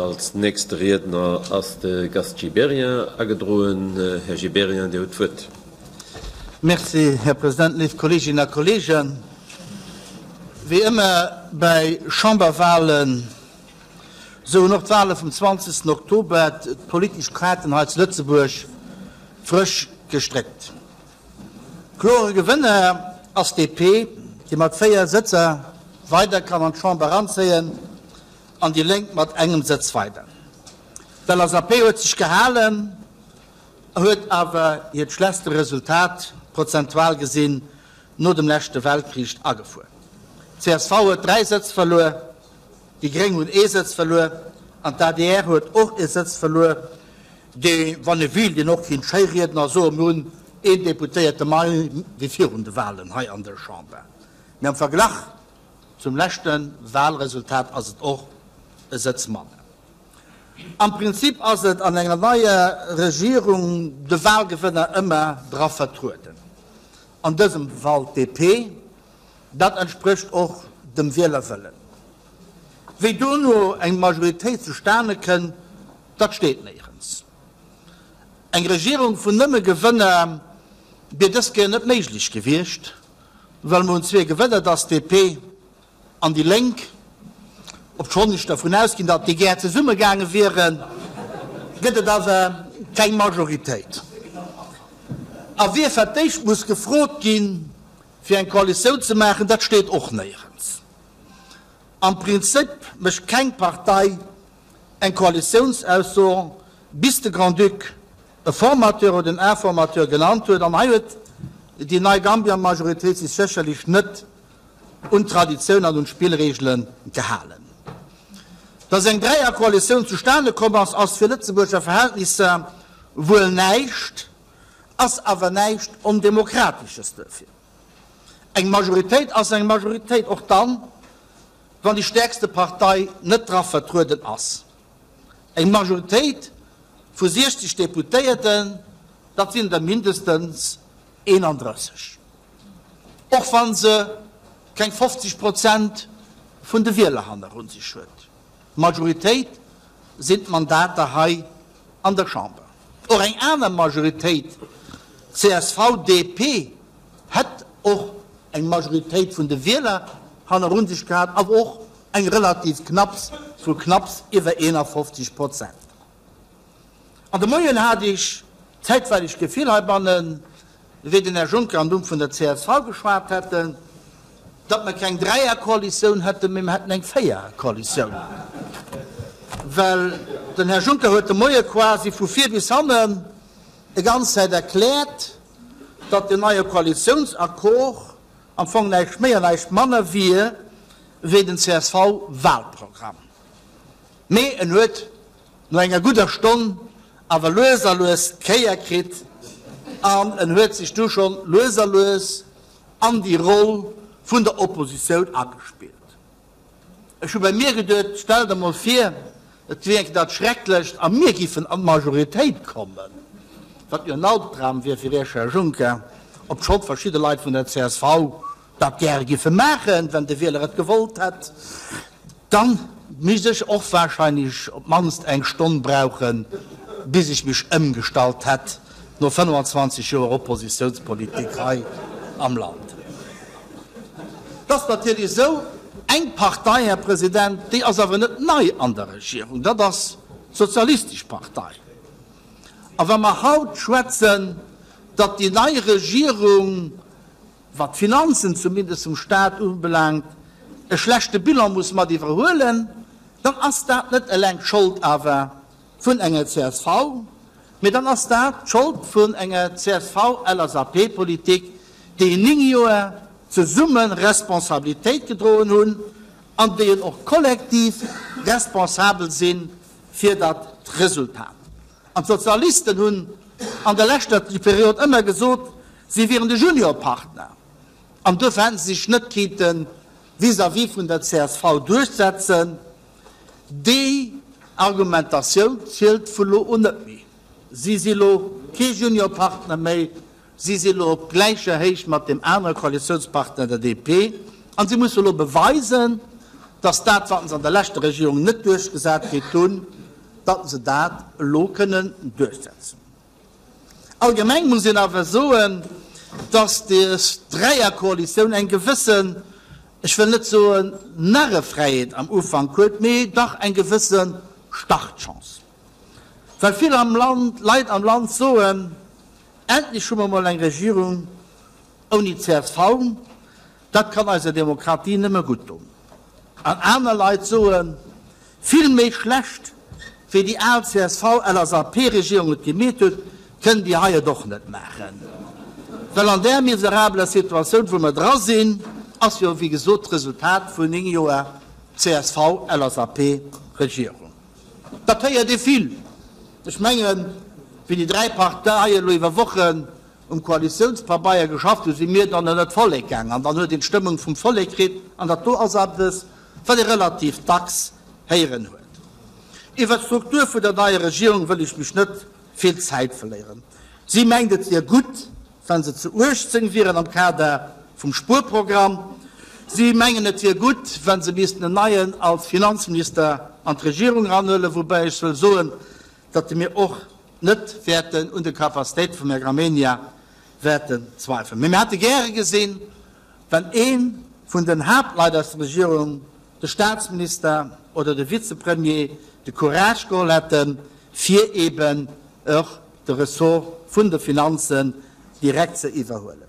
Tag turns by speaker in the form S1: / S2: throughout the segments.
S1: Als nächste Riedner ass de Gast Gibéryen agedroen. Här Gibéryen, Dir hutt d'Wuert.
S2: Merci, Här President. Léif Kolleeginnen a Kolleegen, wéi ëmmer bei Chamberwahlen, esou hunn och d'Wahle vum 20. Oktober d'politesch Kaarten hei zu Lëtzebuerg frësch gestréckt. Klore Gewënner ass DP, déi mat 4 Sëtzer weider kann an d'Chamber eranzéien, an déi Lénk mat engem Sëtz weider. D'LSAP huet sech gehalen, huet awer hiert schlechtste Resultat, prozentual gesinn, no dem leschte Weltkrich agefuer. Csv huet 3 Sëtz verluer, déi Gréng hunn ee Sëtz verluer an d'ADR huet och ee Sëtz verluer. Dee, wann e wíilt, een och kinnt schéi rieden a soen, mir hunn een Deputéierte mei wéi virun de Wahlen hei an der Chamber. Mee am Verglach zum leschte Wahlresultat ass et och e Sëtz manner. Am Prinzip ass et an enger neier Regierung de Wahlgewënner ëmmer dra vertrueden, an dësem Fall d'DP. Dat entsprécht och dem Wielerwëllen. Wéi dono eng Majoritéit zustane kënn, dat steet néierens. Eng Regierung vun nëmme Gewënner wier dës Kéier net méiglech gewiescht, well mer hunn zwee Gewënner, dat ass d'DP an déi Lénk. Obschonn ech dervun ausginn, datt déi gär zesumme gaange wieren, gëtt et awer keng Majoritéit. A wie fir d'éischt muss gefrot ginn, fir eng Koalitioun ze maachen, dat steet och néierens. Am Prinzip mécht keng Partei eng Koalitiounsausso, bis de Grand-Duc e Formateur oder en Informateur genannt huet. An hei huet déi nei Gambia-Majoritéit sech sécherlech net un d'Traditioun an un d'Spillregele gehalen. Datt eng Dräierkoalitioun zustane komm ass, ass fir Lëtzebuerger Verhältnisser wuel näischt, ass awer näischt Ondemokratesches duerfir. Eng Majoritéit ass eng Majoritéit, och dann, wann déi stäerkste Partei net dra vertrueden ass. Eng Majoritéit vu 60 Deputéierten, dat sinn der mindestens 31, och wa se keng 50 Prozent vun de Wieler hannerun sech huet. D'Majoritéit sinn d'Mandater hei an der Chamber. Och eng aner Majoritéit, CSV-DP, hätt och eng Majoritéit vun de Wieler hannerun sech gehat, awer och eng relativ knapps vu knapps iwwer 51 Prozent. An de Moien hat ech zäitweileg d'Gefill heibannen, wéi den Här Juncker am Numm vun der csv geschwat hätten, datt mer keng Dräierkoalitioun hätten, mee mer hätten eng Véierkoalitioun. Well den Här Juncker huet de Moie quasi vu vir bis hannen e ganz Zäit erkläert, datt deen neie Koalitiounsaccord am Fong näischt méi an näischt manner wier wéi den CSV-Wahlprogramm. Mee en huet no enger gudder Stonn awer lues a lues d'Kéier kritt an en huet sech du schonn lues a lues an déi Roll vun der Oppositioun agespillt. Ech hu bei mir geduet, Stell der mol vir, et wier enke dat Schrecklecht a mir giffen an d'Majoritéit kommen, wat jo en Albdram wier fir Iech, Här Juncker, obschonn verschidde Leit vun der csv dat gäre giffe maachen, wenn de Wieler et gewollt hätt. Dann misst ech och wahrscheinlech op d'mannst eng Stonn brauchen, bis ech mech ëmgestallt hätt, no 25 Joer Oppositiounspolitik hei am Land. Et ass natierlech esou, eng Partei, Här President, déi ass awer net nei an der Regierung, dat ass d'Sozialistesch Partei. A wa mer haut schwätzen, datt déi nei Regierung, wat d'Finanzen zumindest vum Stat ubelaangt, e schlechte Bilan muss mat iwwerhuelen, dann ass dat net eleng d'Schold awer vun enger csv, mee dann ass dat d'Schold vun enger CSV-LSAP-Politik, déi 9 Joer zesumme Responsabilitéit gedroen hunn an déi en och kollektiv responsabel si fir dat Resultat. An d'Sozialisten hunn an der leschter Period ëmmer gesot, si wieren de Juniorpartner an duerfir hätte se sech net kinnte vis-à-vis vun der csv duerchsetzen. Déi Argumentatioun zielt vu lo un net méi. Si si lo kee Juniorpartner méi, si si lo op gläicher Héicht mat deem anere Koalitiounspartner, der DP, an si musse lo beweisen, datt dat, wat se an der leschter Regierung net duerchgesat kritt hunn. datt se dat elo kënnen duerchsetzen. Allgemeng muss een awer soen, datt des Dräierkoalitioun eng gewëssen, ech wëll net soen Narrefräiheet am Ufank huet, mee dach eng gewësse Startchance. Well vill am Land, Leit am Land soen, Endlech hu mer mol eng Regierung ouni csv, dat kann eiser Demokratie nëmme gutt doen. An aner Leit soen, Vill méi schlecht wéi déi al CSV-LSAP-Regierung et gemeet huet, kënnt Dir hei et och net maachen. Well an där miserabeler Situatioun, wou mer dra sinn, ass jo wéi gesot d'Resultat vun 9 Joer CSV-LSAP-Regierung. Dat héiert ee vill. Ech mengen, wéi déi 3 Parteien elo iwwer Wochen um Koalitiounspabeier geschafft hunn, si mir dann ënnert d'Vollek gaangen an dann huet een d'Stëmmung vum Vollek kritt an dat do ass eppes, wat ee relativ dacks héieren huet. Iwwert d'Struktur vun der neier Regierung wëll ech mech net vill Zäit verléieren. Si mengt et wier gutt, wa se zu 18 wieren am Kader vum Spuerprogramm. Si mengen et wier gutt, wa se missten en neien als Finanzminister an d'Regierung eranhuelen, woubäi ech wëll soen, datt mir och net wäerten un de Capacitéite vum Här Gramegna wäerten zweifeln. Mee mir hätte gäre gesinn, wann ee vun den Haaptleit aus der Regierung, de Statsminister oder de Vizepremier, de Courage geholl hätten, fir eeben och de Ressort vun de Finanzen direkt ze iwwerhuelen.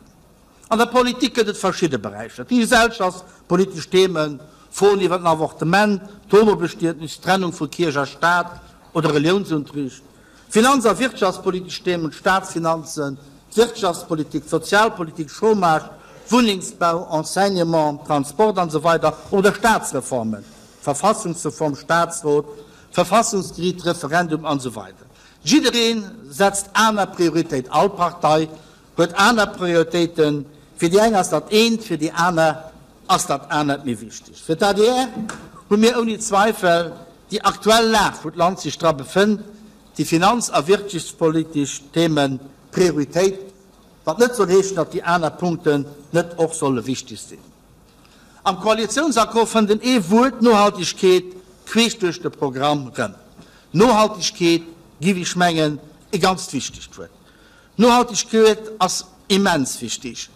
S2: An der Politik gëtt et verschidde Beräicher, déi gesellschaftspolitesch Themen, Froen iwwer den Avortement, d'Homobestietnis, d'Trennung vu Kierch a Staat oder Reliounsunterricht, finanz a wirtschaftspolitesch Themen, d'Staatsfinanzen, d'Wirtschaftspolitik, d'Sozialpolitik, Chômage, Wunnengsbau, Enseignement, Transport an esou weider oder Staatsreformen, Verfassungsreform, Staatsrot, Verfassungsgeriicht, Referendum an esou weider. Jidderee setzt aner Prioritéit, all Partei huet aner Prioritéiten. Fir déi eng ass dat eent, fir déi aner ass dat anert méi wichteg. Fir d'ADR hu mir ouni Zweifel déi aktuell Lag, wou d'Land sech dra befënnt, déi finanz a wirtschaftspolitesch Themen Prioritéit, wat net soll heeschen, datt déi aner Punkten net och solle wichteg sinn. Am Koalitiounsaccord fënnt een ee Wuert, Nohaltegkeet, queesch duerch de Programm rëm. Nohaltegkeet, giff ech mengen, e ganzt wichtegt Wuert. Nohaltegkeet ass immens wichtig,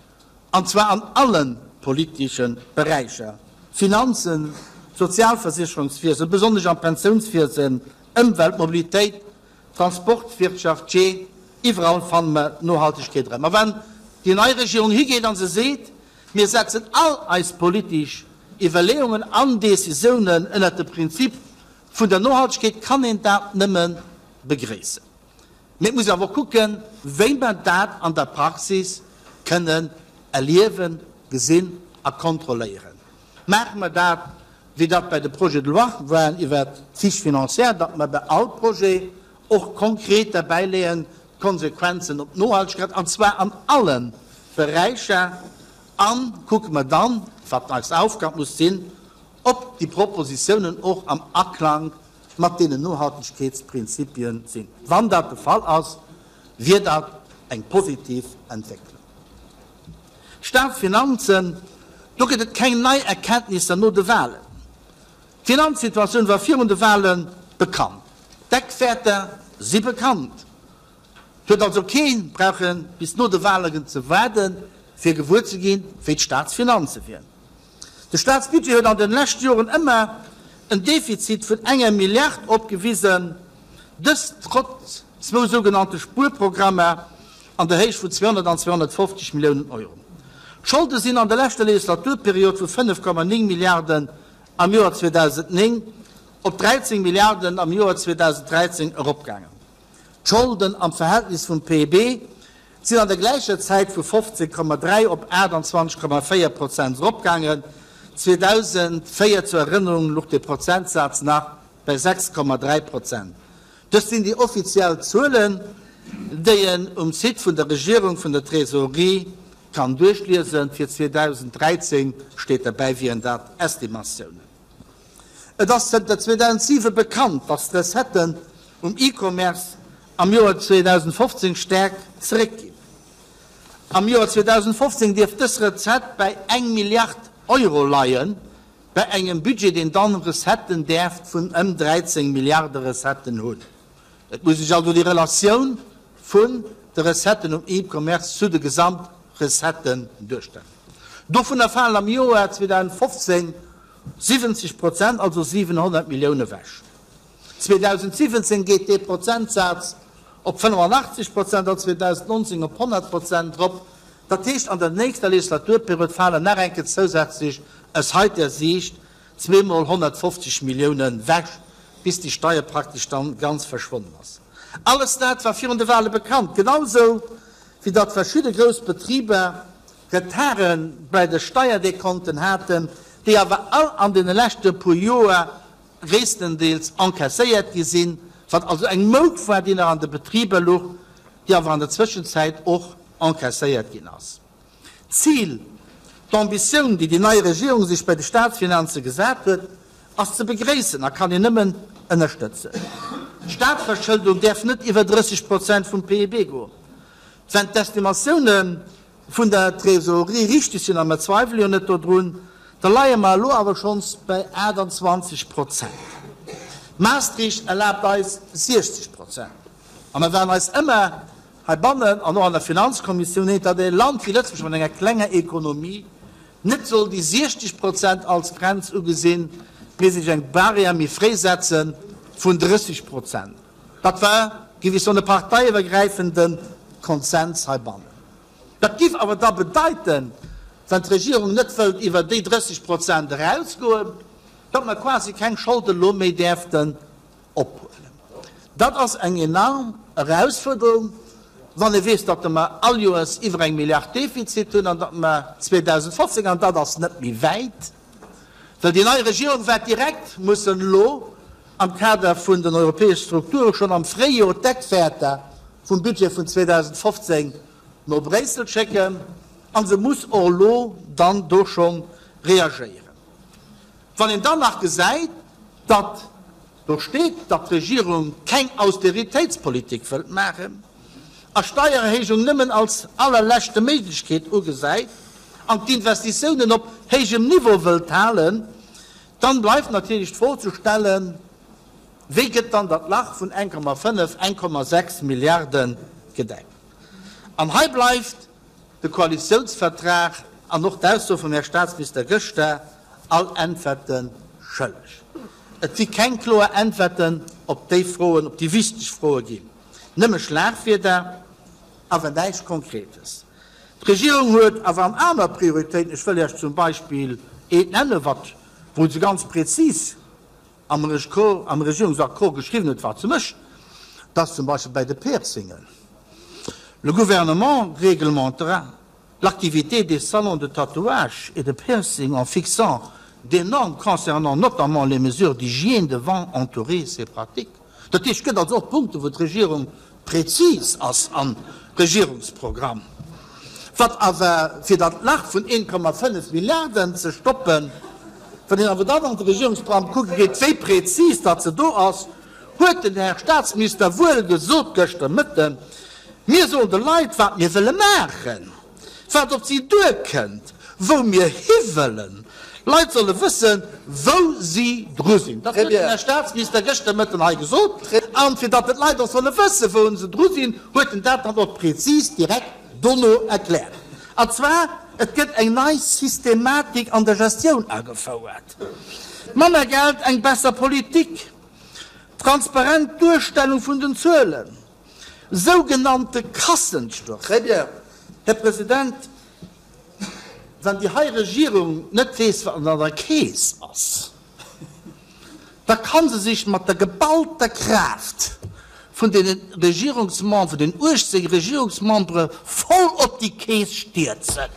S2: an zwar an alle politesche Beräicher, Finanzen, Sozialversicherungswiesen, besonnesch am Pensiounswiesen, Ëmwelt, Mobilitéit, Transport, Wirtschaft, jee, iwwerall fanne mer d'Nohaltegkeet erëm. A wann déi nei Regierung higeet a se seet, Mir setzen all eis politesch Iwwerleeungen an Décisiounen ënnert de Prinzip vun der Nohaltegkeet, kann een dat nëmme begréissen. Mee et muss een awer och kucken, wéi mer dat an der Praxis kënnen erliewen, gesinn a kontrolléieren. Maache mer dat, wéi dat bei de Projets de loi waren iwwert d'Fiche financière, datt mer bei all Projet och konkret derbäileeën d'Konsequenzen op d'Nohaltegkeet, an zwar an alle Beräicher, a kucke mer dann, wat eis Aufgab muss sinn, ob déi Propositiounen och am Aklang mat deenen Nohaltegkeetsprinzipien sinn. Wann dat de Fall ass, wier dat eng positiv Entwécklung. D'Staatsfinanzen, do gëtt et keng nei Erkenntnisser no de Wahlen. D'Finanzsituatioun war virun de Wahle bekannt, d'Eckwäerter si bekannt. Et huet also kee brauche bis no de Wahlen ze waarden, fir gewuer ze ginn, wéi d'Staatsfinanze wieren. De Staatsbudget huet an den leschte Joren ëmmer en Defizit vun enger Milliard opgewisen, dëst trotz zwou sougenannte Spuerprogrammer an der Héicht vun 200 an 250 Milliounen Euro. D'Scholde sinn an der leschter Legislaturperiod vu 5,9 Milliarden am Joer 2009 op 13 Milliarden am Joer 2013 eropgaangen. D'Scholden am Verhältnis vum PIB sinn an der gläicher Zäit vu 15,3 op 28,4 Prozent eropgaangen. 2004 zur Erënnerung luch de Prozentsaz nach bei 6,3 Prozent. Dëst sinn déi offiziell Zuelen, déi een um Site vun der Regierung vun der Trésorerie kann duerchliesen. Fir 2013 steet derbäi, wieren dat Estimatiounen. Et ass zënter 2007 bekannt, datt d'Recetten um E-Commerce am Joer 2015 staark zeréckginn. Am Joer 2015 dierft dës Recette bäi eng Milliard Euro leien. Bei engem Budget, deen dann Recetten däerft vun ëm 13 Milliarde Recetten hunn. Et muss sech also déi Relatioun vun de Recetten um E-Commerce zu de Gesamtrecetten duerstellen. Dovunner falen am Joer 2015 70 Prozent, also 700 Millioune ewech. 2017 geet dee Prozentsaz op 85 Prozent an 2019 op 100 Prozent erop. Dat heescht, an der nächster Legislaturperiod falen nach eng Kéier zousätzlech aus heiteger Siicht zweemol 150 Milliounen ewech, bis déi Steier praktesch dann ganz verschwonnen ass. Alles dat war virun de Wahle bekannt, genausou wéi datt verschidde grouss Betriber Retarde bei de Steierdekonten haten, déi awer all an deene leschte puer Joer gréisstendeels encaisséiert gi sinn, wat also eng Mouk war, déi nach an de Betriber luch, déi awer an der Zwëschenzäit och encaisséiert ginn ass. D'Zil, d'Ambitioun, déi déi nei Regierung sech bei de Staatsfinanze gesat huet, ass ze begréissen a kann een nëmmen ënnerstëtzen. D'Staatsverschëldung däerf net iwwer 30 Prozent vum PIB goen. Wenn d'Estimatioune vun der Trésorerie richteg sinn, a mer zweifele jo net dodrun, da leie mer elo awer schonns bei 28 Prozent. Maastricht erlaabt eis 60 Prozent. A mer waren eis ëmmer heibannen an och an der Finanzkommissioun eens, datt e Land wéi Lëtzebuerg mat enger klenger Ekonomie net soll déi 60 Prozent als Grenz ugesinn, mee sech eng Barrière méi fréi setze vun 30 Prozent. Dat war, géif ech soen, e parteiiwwergräifende Konsens heibannen. Dat géif awer da bedeiten, wann d'Regierung net wëllt iwwer déi 30 Prozent erausgoen, datt mer quasi keng Scholde elo méi däerften ophuelen. Dat ass eng enorm Erausfuerderung, wann ee weess, datt mer all Joers iwwer eng Milliard Defizit hunn an datt mer 2015, an dat ass net méi wäit, well déi nei Regierung wäert direkt mussen elo am Kader vun den europäesche Strukture schonn am Fréijoer d'Eckwäerter vum Budget vun 2015 no Bréissel schécken, a se muss och elo dann do scho reagéieren. Wann een dann nach gesäit, datt do steet, datt d'Regierung keng Austeritéitspolitik wëllt maachen a Steiererhéijung nëmmen als allerleschte Méiglechkeet ugesäit an d'Investitiounen op héijem Niveau wëllt halen, dann bleift natierlech d'Fro ze stellen, Wéi gëtt dann dat Lach vun 1,5, 1,6 Milliarde gedeckt? An hei bleift de Koalitiounsvertrag an och d'Ausso vum Här Statsminister gëschter all Äntwerte schëlleg. Et si keng kloer Äntwerten op déi Froen, op déi wichteg Froe ginn. Nëmme Schlagwierder, awer näischt Konkretes. D'Regierung huet awer an aner Prioritéiten, ech wëll Iech zum Beispill eent nennen, wat, wou se ganz prezis am Regierungsaccord geschriwwen huet, wat se mécht, dat ass zum Beispill bäi de Piercingen. Le gouvernement réglementera l'activité des salons de tatouage et de piercing en fixant des normes concernant notamment les mesures d'hygiène devant entourer ces pratiques. Dat heescht, et gëtt also och Punkten, wou d'Regierung prezis ass am Regierungsprogramm. Wat awer, fir dat Lach vun 1,5 Milliarden ze stoppen, wann een awer dann an de Regierungsprogramm kucke geet, wéi prezis datt se do ass, huet den Här Statsminister wuel gesot gëschter Mëtten, Mir soen de Leit, wat mir wëlle maachen. Wat op si duerkënnt, wou mir hiwëllen. D'Leit solle wëssen, wou si dru sinn. Dat huet den Här Statsminister gëschter Mëtten hei gesot. An fir datt d'Leit och solle wëssen, wou se dru sinn, huet en dat dann och prezis direkt dono erkläert. An zwar, Et gëtt eng nei Systematik an der Gestioun agefouert. Manner Geld, eng besser Politik, transparent Duerstellung vun den Zuelen. Sougenannte Kassensturz.
S3: Très bien.
S2: Här President, wann déi hei Regierung net weess, wat an der Keess ass, da ka se sech mat der geballter Kraaft vun deene Regierungsmemberen, den 18 Regierungsmembere voll op déi Keess stierzen.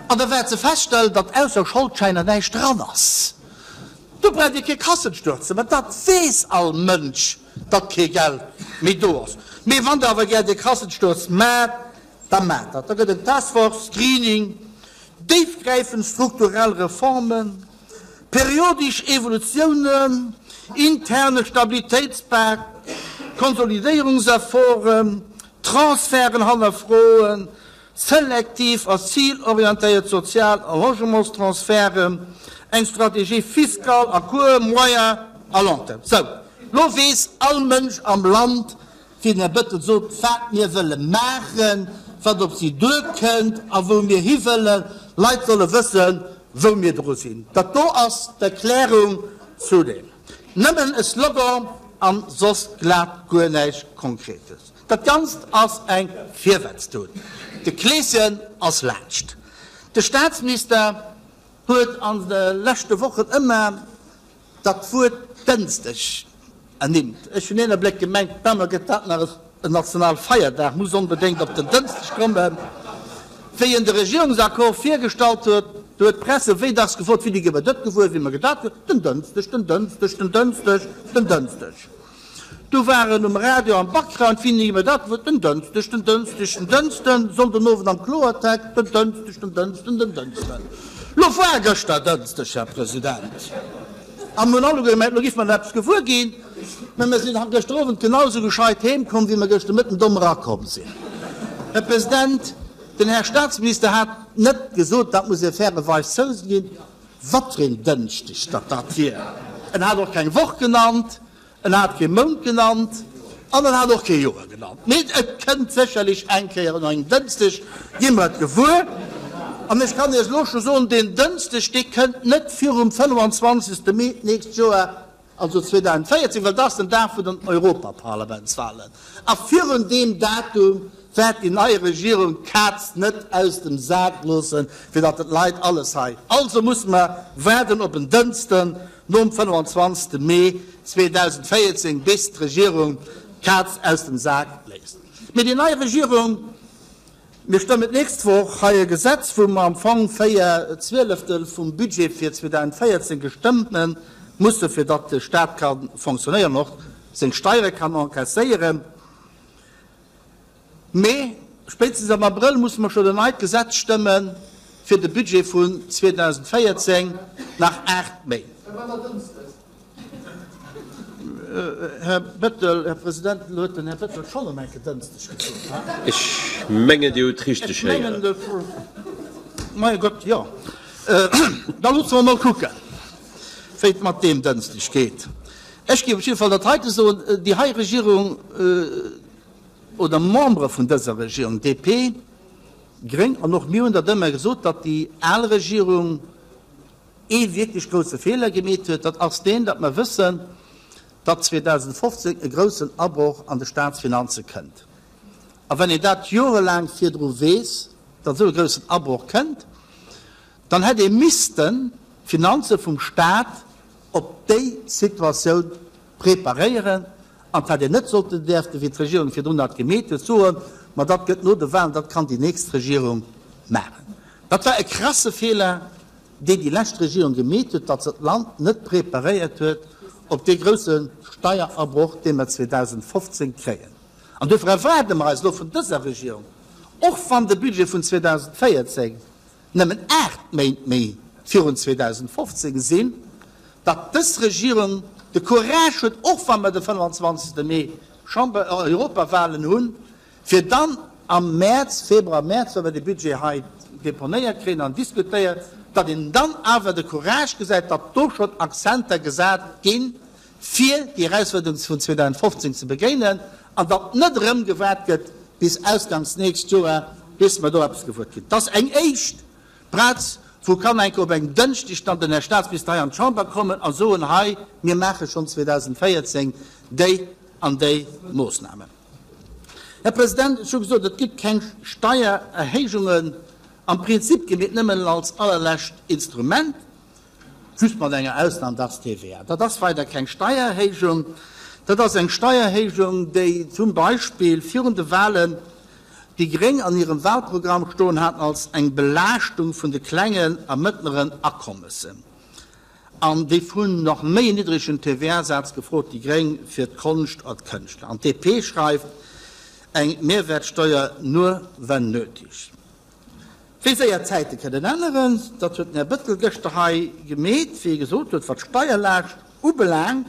S2: An da wäert se feststellen, datt ausser Scholdschäiner näischt dran ass. Do braucht Dir kee Kassensturz ze maachen, dat weess all Mënsch. datt kee Geld méi do ass. Mee wann Der awer gär de Kassensturz maacht, da maacht dat. Da gëtt eng Task Force, Screening, déifgräifend strukturell Reformen, periodesch Evolutiounen, interne Stabilitéitspak, Konsolidéierungsefforten, Transferten hannerfroen, Selektiv a zilorientéiert Sozial a Logementstransferten, eng Stratégie fiscale à court, moyen a long terme. Sou, lo weess all Mënsch am Land, wéi den Här Bettel sot, wat mir wëlle maachen, wat op si duerkënnt a wou mir hiwëllen. D'Leit solle wëssen, wou mir dru sinn. Dat do ass d'Erklärung zu deem. Nëmmen e Slogan an soss glat guer näischt Konkretes. Dat Ganzt ass eng Virwärtstut. De Kleeschen ass laanscht. De Staatsminister huet an de leschte Wochen ëmmer dat Wuert Dënschdeg ernimmt. Ech hunn een Abléck gemengt, bemol gëtt dat nach en nationale Feierdag, muss onbedéngt op den Dënschdeg kommen. Wéi en de Regierungsaccord virgestallt huet, do huet d'Presse wéi dacks gefrot, Wéini gi mer dat gewuer, wéi mer dat gewuer? Den Dënschdeg, den Dënschdeg, den Dënschdeg, den Dënschdeg. Du war en um Radio am Background, wéini iwwer dat wuert, den Dënschdeg, den Dënschdeg, den Dënschden, Sonnden Owend am Kloertext, den Dënschdeg, den Dënschden, den Dënschden. Lo war gëschter Dënschdeg, Här President, a mir hunn alleguer gemengt, lo géife mer nach eppes gewuer ginn, mä mir sinn gëschter Owend genau esou gescheit heem komm, wéi mer gëschter Mëtten domm erakomm sinn. Här President, den Här Statsminister hat net gesot, dat muss ee fairerweis zouginn, wat fir een Dënschdeg datt dat wier. En hat och keng Woch genannt. En hat kee Mount genannt an en hat och kee Joer genannt. Mee et kënnt sécherlech eng Kéier un engem Dënschdeg, gi mer et gewuer. An ech kann Iech elo scho soen, deen Dënschdeg, dee kënnt net virum 25. Mee d'nächst Joer, also 2014, well dat ass den Dag vun den Europaparlamentswahlen. A virun deem Datum wäert déi nei Regierung d'Kaz net aus dem Sak loossen, fir datt d'Leit alles hei. Also musse mer waarden op en Dënschden nom 25. Mee 2014, bis d'Regierung d'Kaz aus dem Sak léisst. Mee déi nei Regierung, mir stëmmen d'nächst Woch hei e Gesetz, wou mer am Fong 4 Zwieleftel vum Budget fir 2014 gestëmmen musse fir datt de Stat ka fonctionnéieren an och seng Steiere kann encaisséieren. Mee spéitstens am Abrëll musse mer schonn en neit Gesetz stëmme fir de Budget vun 2014, nach 8 Méint. Här Bettel, Här President, elo huet den Här Bettel schonn ëm eng Kéier Dënschdeg gesot, ha?
S1: Ech mengen, Dir hutt richteg héieren.
S2: Mein Gott, jo. Da loosse mer emol kucken, wéi et mat deem Dënschdeg geet. Ech géif op jidde Fall dat heite soen, Déi hei Regierung, oder Membere vun dëser Regierung, DP, Gréng an och mir hunn dat ëmmer gesot, datt déi al Regierung ee wierklech grousse Feeler gemeet huet, dat ass deen, datt mer wëssen, datt 2015 e groussen Abroch an de Statsfinanze kënnt. A wann een dat jorelaang virdru weess, datt esou e groussen Abroch kënnt, dann hätt ee missten d'Finanze vum Stat op déi Situatioun preparéieren an et hätt een net sollten däerften, wéi d'Regierung virdrun dat gemeet huet, soen, ma dat gëtt no de Wahlen, dat kann déi nächst Regierung maachen. Dat war e krasse Feeler, deen déi lescht Regierung gemeet huet, datt se d'Land net preparéiert huet op dee grousse Steierabroch, dee mer 2015 kréien. An duerfir erwaarde mer eis elo vun dëser Regierung, och wann de Budget vun 2014 nëmmen 8 Méint méi virun 2015 sinn, datt dës Regierung de Courage huet, och wa mer de 25. Mee Chamber Europawahlen hunn, fir dann am Mäerz, Februar, Mäerz, wa mer de Budget hei deponéiert kréien an diskutéiert, datt een dann awer de Courage gesäit, datt do schonn Akzenter gesat ginn, fir déi Erausfuerderung vun 2015 ze begéinen, an datt net erëm gewaart gëtt bis ausgangs nächst Joer, bis mer do eppes gewuer ginn. Et ass eng éischt Braz, wou kann enke op engem Dënschdeg dann den Här Statsminister hei an d'Chamber kommen a soen, hei, mir maache schonn 2014 déi an déi Moosnamen. Här President, ech hu gesot, et gëtt keng Steiererhéijungen am Prinzip gemeet nëmmen als allerlescht Instrument. Just mat enger Ausnam, dat ass d'TVA. Dat ass weider keng Steiererhéijung. Dat ass eng Steiererhéijung, déi zum Beispill virun de Wahlen déi Gréng an hirem Wahlprogramm stoen haten als eng Belaaschtung vun de klengen a mëttleren Akommessen. An déi vun nach méi niddregen TVA-Saz gefrot, déi Gréng, fir d'Konscht a d'Kënschtler. An d'DP schreift, eng Mehrwertsteuer nur wenn nötig. Wéi séier d'Zäite kënnen änneren, dat huet den Här Bettel gëschter hei gemeet, wéi e gesot huet, wat d'Steierlaascht ubelaangt,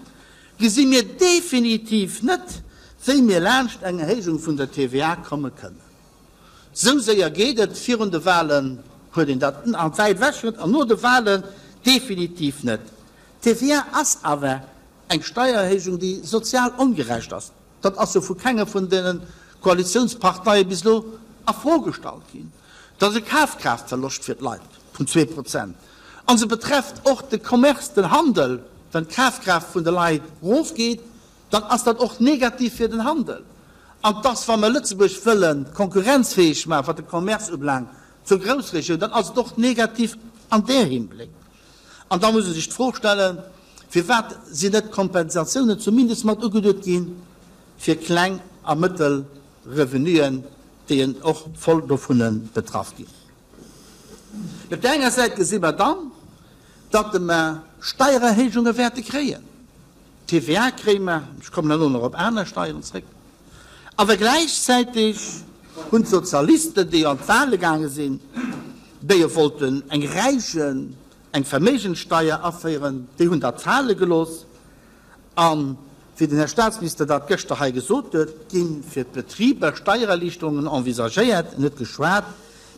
S2: gesi mir definitiv net, wéi mir laanscht eng Erhéijung vun der TVA komme kënnen. Sou séier geet et, virun de Wahlen huet een dat wäit ewech net an no de Wahlen definitiv net. D'TVA ass awer eng Steiererhéijung, déi sozial ongerecht ass. Dat ass jo vu kenge vun de Koalitiounsparteie bis elo a Fro gestallt ginn. Dat ass e Kafkraaftverloscht fir d'Leit vun 2%. A se betrefft och de Commerce, den Handel. Wenn d'Kafkraaft vun de Leit erofgeet, dann ass dat och negativ fir den Handel. An dass, wa mer Lëtzebuerg wëlle konkurrenzfäeg maachen, wat de Commerce ubelaangt, zur Groussregioun, dann ass et och negativ an där Hinbléck. An da muss ee sech d'Fro stellen, Firwat sinn net Kompensatiounen zumindest mat ugeduet gi fir kleng a mëttel Revenuen, déi en och voll dovun betraff ginn? Op där enger Säit gesi mer dann, datt mer Steiererhéijunge wäerte kréien. TVA kréie mer, ech kommen herno nach op aner Steieren zréck. Awer gläichzäiteg hunn d'Sozialisten, déi an d'Wahle gaange sinn, déi jo wollten eng Räichen, eng Verméigenssteier aféieren, déi hunn dat fale gelooss. A wéi den Här Statsminister dat gëschter hei gesot huet, gi fir d'Betriber Steiererliichterungen envisagéiert, en huet geschwat,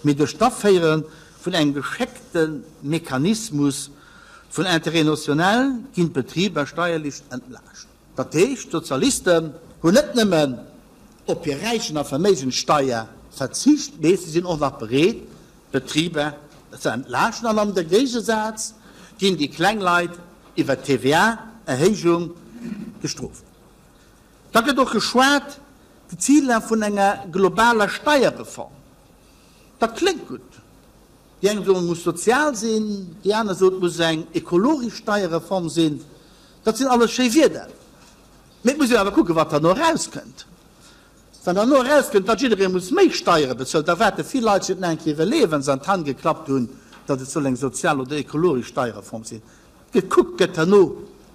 S2: mee duerch d'Aféiere vun engem geschéckte Mechanismus vun Intérêt national ginn d'Betriber steierlech entlaascht. Dat heescht, d'Sozialisten hunn net nëmmen op hir Räichen a Verméigenssteier verzicht, mee si sinn och nach bereet, d'Betriber ze entlaaschten. An am Géigesaz ginn déi kleng Leit iwwer d'TVA-Erhéijung gestrooft. Da gëtt och geschwat, d'Ziler vun enger globaler Steierreform. Dat kléngt gutt. Déi eng soen, et muss sozial sinn, déi aner soen, et muss eng ekologesch Steierreform sinn. Dat sinn alles schéi Wierder, mee et muss een awer kucken, wat herno erauskënnt. Wann herno erauskënnt, datt jidderee muss méi Steiere bezuelen, da wäerte vill Leit sech et nach eng Kéier iwwerleeën, wa se an d'Hand geklappt hunn, datt et soll eng sozial oder ekologesch Steierreform sinn. Gekuckt gëtt herno,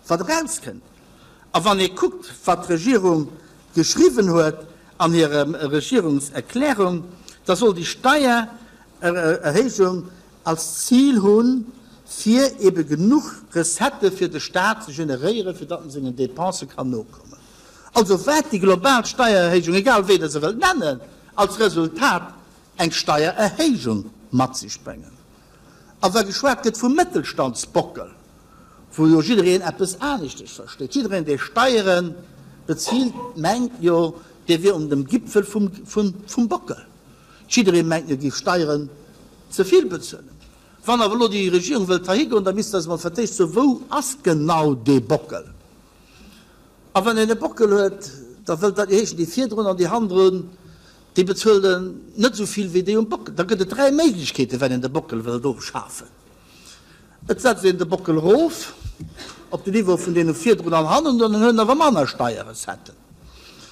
S2: wat erauskënnt. A wann ee kuckt, wat d'Regierung geschriwwen huet an hirer Regierungserklärung, da soll déi Steiererhéijung als Zil hunn, fir ebe genuch Recettë fir de Staat ze generéieren, fir datt en sengen Dépensë kann nokommen. Also wäert déi global Steiererhéijung, egal wéi Der se wëllt nennen, als Resultat eng Steiererhéijung mat sech bréngen. A wa geschwat gëtt vum Mëttelstandsbockel, wou jo jiddereen eppes aneschtes versteet, jiddereen, dee Steiere bezilt, mengt jo, dee wier un dem Gipfel vum Bockel. Jidderee mengt, mir géif Steieren ze vill bezuelen. Wann awer elo déi Regierung wëllt heihigoen, da misst se eis emol fir d'éischt soen, wou ass genau dee Bockel? A wann een e Bockel huet, da wëllt dat jo heeschen, déi virdrun an déi hannendrun, déi bezuelen net esou vill wéi déi um Bockel. Da gëtt et 3 Méiglechkeeten, wann een de Bockel wëllt ofschafen. Et setzt een de Bockel erof op de Niveau vun deene virdrun an hannendrun, dann huet en awer manner Steierrecetten.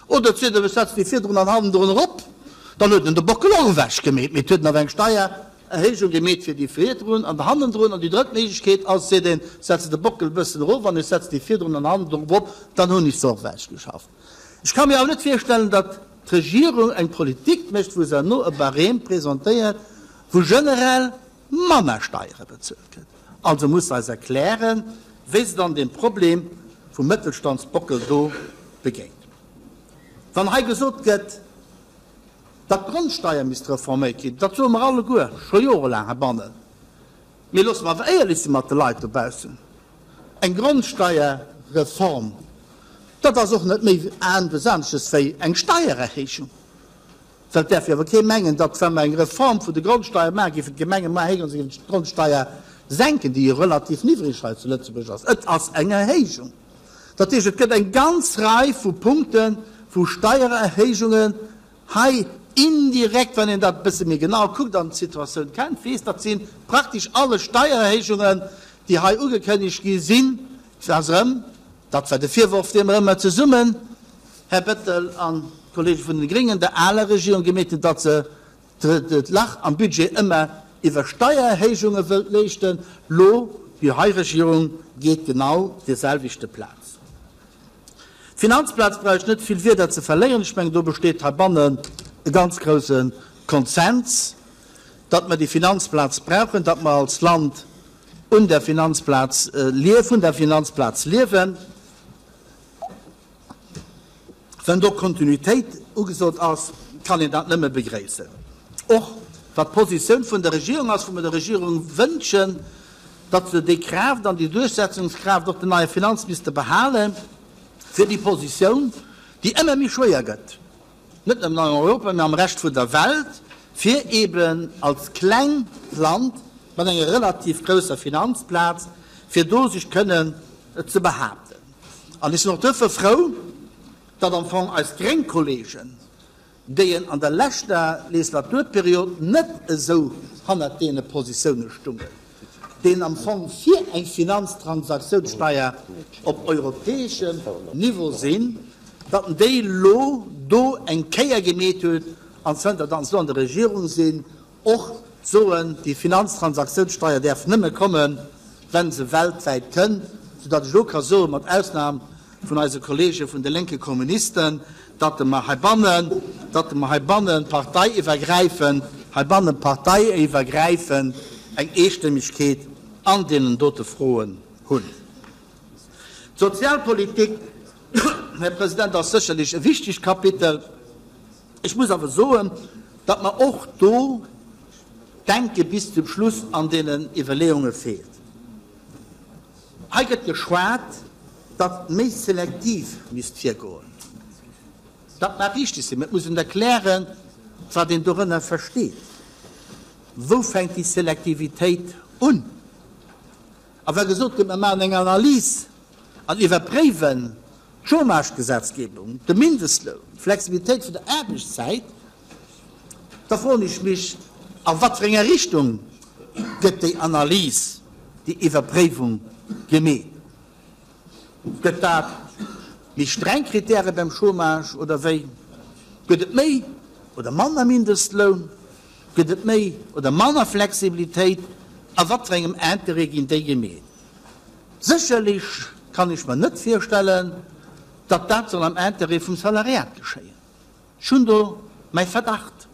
S2: Oder et seet een, ech setzen déi virdrun an hannendrun erop, dann huet en de Bockel och ewech gemeet, mee et huet en awer eng Steiererhéijung gemeet fir déi virdrun an hannendrun. An déi drëtt Méiglechkeet ass, seet een, ech setzen de Bockel e bëssen erof an ech setzen déi virdrun an hannendrun erop, dann hunn ech se och ewech geschafft. Ech ka mir awer net virstellen, datt d'Regierung eng Politik mécht, wou se herno e Barème presentéiert, wou generell manner Steiere bezuelt gëtt. Also muss se eis erklären, wéi se dann deem Problem vum Mëttelstandsbockel do begéint. Wann hei gesot gëtt, datt d'Grondsteier misst reforméiert ginn, dat soe mer alleguer scho jorelaang heibannen, mee loosse mer awer éierlech si mat de Leit dobaussen, Eng Grondsteierreform, dat ass och net méi eppes anesches wéi eng Steiererhéijung. Well et däerf jo awer kee mengen, datt wa mer eng Reform vun de Grondsteier maachen, géifen d'Gemenge mar héieren, se géifen d'Grondsteier senken, déi jo relativ niddreg hei zu Lëtzebuerg ass. Et ass eng Erhéijung. Dat heescht, et gëtt eng ganz Rei vu Punkten, wou Steiererhéijungen hei indirekt, wann een dat e bësse méi genau kuckt an d'Situatioun kennt, weess, dat si praktesch alle Steiererhéijungen, déi hei ugekënnegt gi sinn, Et ass erëm, dat war de Virworf, dee mer ëmmer zesummen, Här Bettel an d'Kollege vun den Gréngen, der aler Regierung gemeet hunn, datt se d'Lach am Budget ëmmer iwwer Steiererhéijunge wëllt léischten. Lo, déi hei Regierung geet genau deeselwechte Plaz. D'Finanzplaz brauch ech net vill Wierder ze verléieren. Ech mengen, do besteet heibannen e ganz grouse Konsens, datt mer déi Finanzplaz brauchen, datt mer als Land un der Finanzplaz vun der Finanzplaz liewen. Wenn do Kontinuitéit ugesot ass, kann een dat nëmme begréissen. Och wat d'Positioun vun der Regierung ass, wou mer der Regierung wënschen, datt se déi Kraaft an déi Duerchsetzungskraaft och den neie Finanzminister behalen, fir déi Positioun, déi ëmmer méi schwéier gëtt, net nëmmen an Europa, mä am Rescht vun der Welt, fir eeben als klengt Land mat enger relativ grousser Finanzplaz, fir do sech kënnen ze behaapten. An ech sinn och duerfir frou, datt am Fong eis gréng Kollegen, déi en an der leschter Legislaturperiod net esou hannert deene Positioune stungen, déi en am Fong fir eng Finanztransaktiounssteier op europäeschem Niveau sinn, datt en déi elo do eng Kéier gemeet huet an zënter datt se elo an der Regierung sinn, och soen, déi Finanztransaktiounssteier däerf nëmme kommen, wa se weltwäit kënn, soudatt ech elo ka soen, mat Ausnam vun eise Kollege vun de lénke Kommunisten, datt mer heibannen, datt mer heibanne parteiiwwergräifend, heibanne parteiiwwergräifend eng Eestëmmegkeet an deenen dote Froen hunn. D'Sozialpolitik, Här President, ass sécherlech e wichtegt Kapitel. Ech muss awer soen, datt mer och do d'Denke bis zum Schluss an deenen Iwwerleeunge feelt. Hei gëtt geschwat, datt méi selektiv misst virgoen. Dat mag richteg sinn, mä et muss een erklären, wat een dorënner versteet. Wou fänkt déi Selektivitéit un? A wa gesot gëtt, mer maachen eng Analys an iwwerpréiwen d'Chômagegesetzgebung, de Mindestloun, d'Flexibilitéit vun der Aarbechtszäit, da froen ech mech, a wat fir enger Richtung gëtt déi Analys, déi Iwwerpréiwung gemeet? Gëtt dat méi streng Kritäre beim Chômage oder wéi? Gëtt et méi oder manner Mindestloun? Gëtt et méi oder manner Flexibilitéit? A wat fir engem Interêt ginn déi gemeet? Sécherlech kann ech mer net virstellen, datt dat soll am Interêt vum Salariat geschéien. Ech hunn do mäi Verdacht.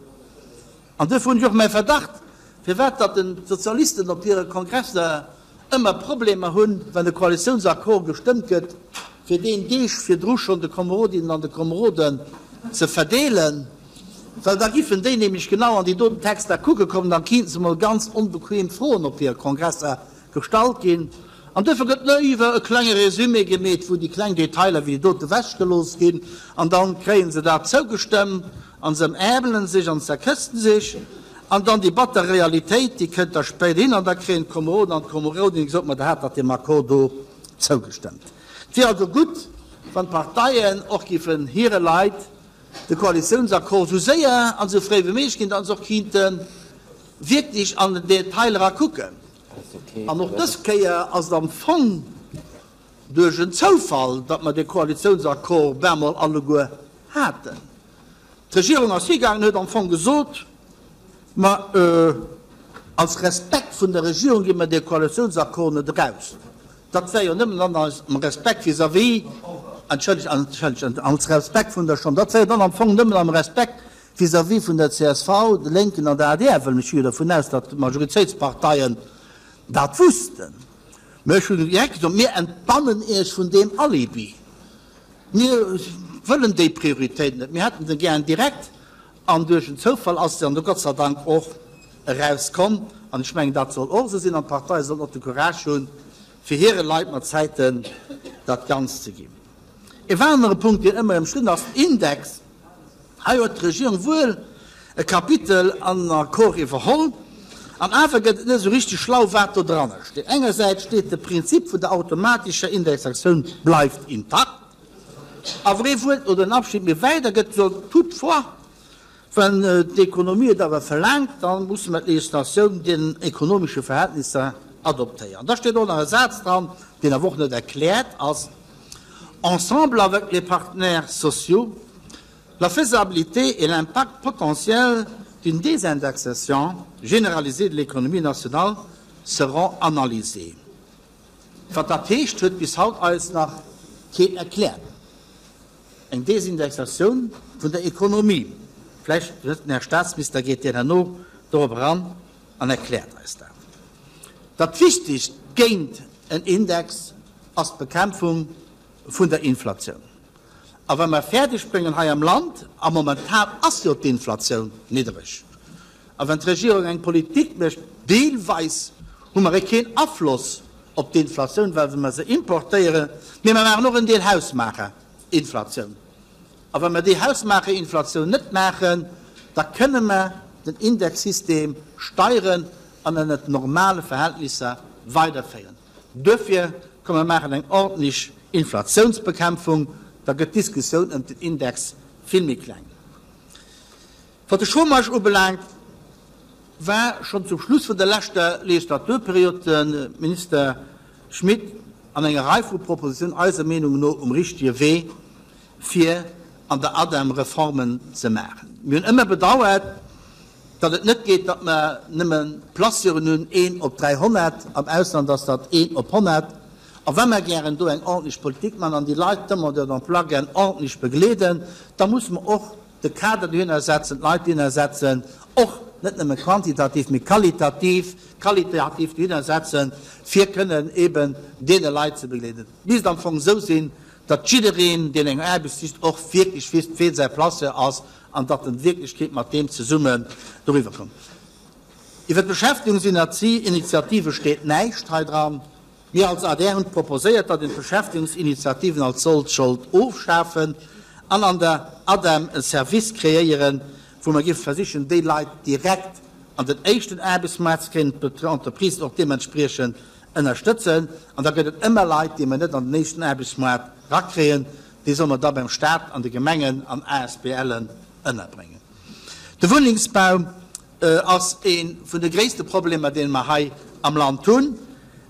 S2: An duerfir hunn ech och mäi Verdacht, firwat datt den d'Sozialisten op hire Kongresser ëmmer Problemer hunn, wann e Koalitiounsaccord gestëmmt gëtt, fir deen Deeg virdru schonn de Komerodinnen an de Komeroden ze verdeelen, well da giffen déi nämlech genau an déi doten Texter kucke kommen, dann kinnten se mol ganz onbequem Froen op hire Kongresser Gestallt ginn, an duerfir gëtt léiwer e klenge Résumé gemeet, wou déi kleng Detailer wéi déi dote wechgelooss ginn, an dann kréie se dat zougestëmmt an se ëmärbelen sech an zerkëssten sech, an dann déi batter Realitéit, déi kënnt da spéider hin, an da kréien d'Komeroden an d'Komerodinne gesot, ma der hat dach deem Accord do zougestëmmt. Et wier also gutt, wann d'Parteien och giffen hire Leit de Koalitiounsaccord esou séier an esou fréi wéi méiglech ginn, datt se och kinnte wierklech an den Detail era kucken. An och dës Kéier ass et am Fong duerch en Zoufall, datt mer dee Koalitiounsaccord bemol alleguer haten. D'Regierung ass higaangen, huet am Fong gesot, Ma als Respekt vun der Regierung gi mer dee Koalitiounsaccord net eraus. Dat wär jo nëmmen dann am Respekt vis-à-vis, entschëllegt, entschëllegt, als Respekt vun der Chamber, dat wär jo dann am Fong nëmmen am Respekt vis-à-vis vun der csv, de Lénken an der adr, well ech gi jo dervun aus, datt d'Majoritéitsparteien dat wussten. Mä ech hunn direkt gesot, Mir entbannen Iech vun deem Alibi. Mir wëllen déi Prioritéit net. Mir hätten se gären direkt. An duerch en Zoufall ass se dann do Gott sei Dank och erauskomm. An ech mengen, dat soll och esou sinn. An d'Parteie sollten och de Courage hunn, fir hire Leit mat Zäiten dat Ganzt ze ginn. E anere Punkt, deen ëmmer ëmstridden ass, den Index. Hei huet d'Regierung wuel e Kapitel an den Accord iwwerholl, an awer gëtt et net esou richteg schlau, wat do dranner steet. Engersäits steet, de Prinzip vun der automatescher Indexatioun bleift intakt, awer ee Wuert oder en Abschnitt méi weider gëtt gesot, toutefois, Wenn d'Ekonomie et awer verlaangt, da musse mer d'Legislatioun deenen ekonomesche Verhältnisser adoptéieren. Da steet och nach e Saz dran, deen awer och net erkläert ass, Ensemble avec les partenaires sociaux, la faisabilité et l'impact potentiel d'une désindexation généralisée de l'économie nationale seront analysés. Wat dat heescht, huet bis haut eis nach keen erkläert. Eng Desindexatioun vun der Ekonomie. Vläicht, den Här Staatsminister geet deen herno dorop eran an erkläert eis dat. Dat Wichtigst géint en Index ass d'Bekämpfung vun der Inflatioun. A wa mer fäerdeg bréngen hei am Land, a momentan ass jo d'Inflatioun niddereg. A wann d'Regierung eng Politik mécht, deelweis hu mer e keen Afloss op d'Inflatioun, well mer se importéieren, mee mer maachen och en Deel Hausmaacherinflatioun. A wa mer déi Hausmaacherinflatioun net maachen, da kënne mer den Indexsystem steieren an ënnert normale Verhältnisser weiderféieren. Duerfir, komm mer maachen eng ordentlech Inflatiounsbekämpfung, da gëtt d'Diskussioun ëm den Index vill méi kleng. Wat de Chômage ubelaangt, war schonn zum Schluss vun der leschter Legislaturperiod de Minister Schmit an enger Rei vu Propositionen eiser Meenung no um richtige Wee, fir an der ADEM Reformen ze maachen. Mir hunn ëmmer bedauert, datt et net geet, datt mer nëmme Placeuren hunn, een op 300, am Ausland ass dat een op 100. A wa mer gären do eng ordentlech Politik maachen an déi Leit, d'Demandeurs d'emploi, gären ordentlech begleeden, da musse mer och de Kader dohinner setzen, d'Leit dohinner setzen, och net nëmme quantitativ, mee qualitativ, qualitativ dohinner setzen, fir kënnen eben deene Leit ze begleeden. Et misst am Fong esou sinn, datt jiddereen, deen eng Aarbecht sicht, och wierklech wisst, ween säi Placeur ass an datt en Wierklechkeet mat deem zesummen doriwwer kommt. Iwwer d'Beschäftigungsinitiative steet näischt hei dran. Mir als adr hunn proposéiert, datt een d'Beschäftigungsinitiativen als sollt sollt ofschafen an an der ADEM e Service kreéieren, wou mer géife versichen, déi Leit direkt an den éischten Aarbechtsmaart ze kréien, d'Entreprisen och deementspriechend ënnerstëtzen. An da gëtt et ëmmer Leit, déi mer net an den éischten Aarbechtsmaart rakréien, déi solle mer da beim Stat, an de Gemengen an ASBLen ënnerbréngen. De Wunnengsbau ass ee vun de gréisste Problemer, dee mer hei am Land hunn.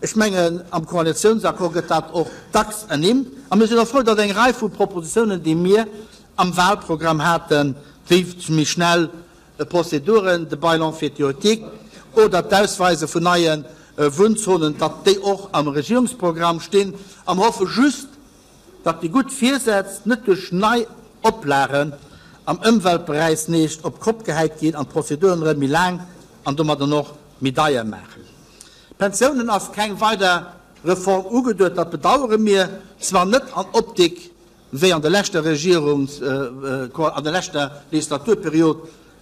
S2: Ech mengen, am Koalitiounsaccord gëtt dat och dacks ernimmt. A mir sinn och frou, datt eng Rei vu Propositionen, déi mir am Wahlprogramm haten, wéi méi schnell Prozeduren, de Bail emphytéotique oder d'Ausweise vun neie Wunnzonen, datt déi och am Regierungsprogramm stinn. A mer hoffe just, datt déi gutt Virsätz net duerch nei Oplagen am Ëmweltberäich nees op d'Kopp gehäit ginn an d'Prozeduren erëm méi laang an domadden och méi deier maachen. Pensiounen ass keng weider Reform ugeduet. Dat bedauere mir, zwar net an Optik wéi an der leschter Regierungs-, an der leschter Legislaturperiod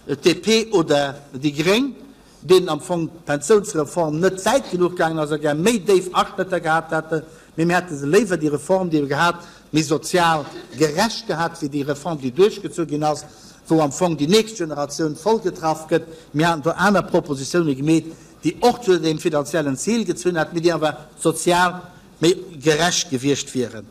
S2: d'DP oder déi Gréng, deenen am Fong d'Pensiounsreform net wäit genuch gaangen ass a gär méi déif Aschnëtter gehat hätten, mee mir hätte se léiwer déi Reform, déi gehat, méi sozial gerecht gehat, wéi déi Reform, déi duerchgezu ginn ass, wou am Fong déi nächst Generatioun voll getraff gëtt. Mir haten do aner Propositione gemeet, déi och zu deem finanziellen Zil gezunn hätten, mee déi awer sozial méi gerecht gewiescht wieren.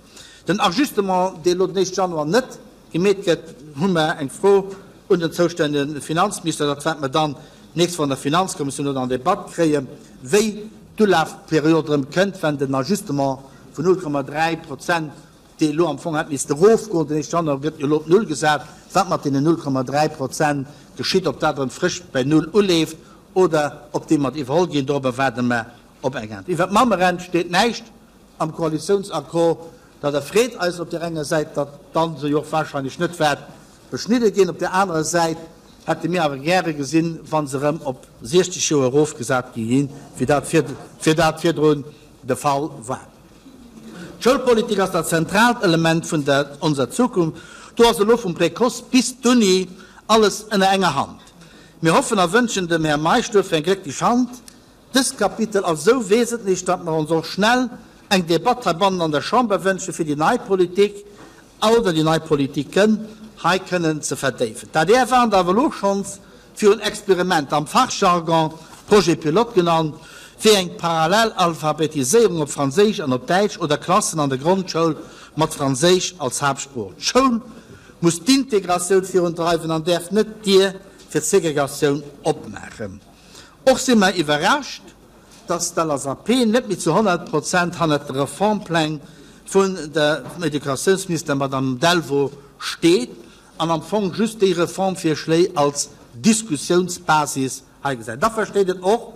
S2: Den Ajustement, dee elo den éischte Januar net gemeet gëtt, hu mer eng Fro un den zoustännege Finanzminister, dat wäerte mer dann d'nächst Woch an der Finanzkommissioun oder an der Debatt kréien, wéi d'Ulafperiod erëm kënnt, wenn den Ajustement vun 0,3 Prozent, dee elo am Fong hätt misste erofgoen den éischte Januar, gëtt jo elo op Null gesat, wat mat deenen 0,3 Prozent geschitt, ob dat erëm frësch bei Null uleeft oder ob déi mat iwwerholl ginn, dorobber waarde mer op eng Äntwert. Iwwert d'Mammerent steet näischt am Koalitiounsaccord. Dat erfreet eis op där enger Säit, datt dann se jo och wahrscheinlech net waert beschnidde ginn. Op där anerer Säit hätte mir awer gäre gesinn, wa se erëm op 60 Joer erofgesat gi ginn, wéi dat fir dat virdrun de Fall war. D'Schoulpolitik ass dat zentraalt Element vun der onser Zukunft. Do ass elo vum Précoce bis d'Uni alles ënner enger Hand. Mir hoffen a wënschen dem Här Meisch duerfir eng glécklech Hand. Dëst Kapitel ass esou wesentlech, datt mer ons och schnell eng Debatt heibannen an der Chamber wënschen, fir déi nei Politik oder déi nei Politiken hei kënnen ze verdéifen. D'adr warnt awer elo schonns virun Experimenter, am Fachjargon Projet pilote genannt, wéi eng parallel Alphabetiséierung op Franséisch an op Däitsch oder Klassen an der Grondschoul mat Franséisch als Haaptsprooch. D'Schoul muss d'Integratioun virundreiwen an däerf net d'Dier fir d'Segregatioun opmaachen. Och si mer iwwerrascht, dass d'LSAP net méi zu 100 Prozent hannert de Reformpläng vun der Educatiounsminister Madame Delvaux steet an am Fong just déi Reformvirschléi als Diskussiounsbasis hei gesäit. Da versteet een och,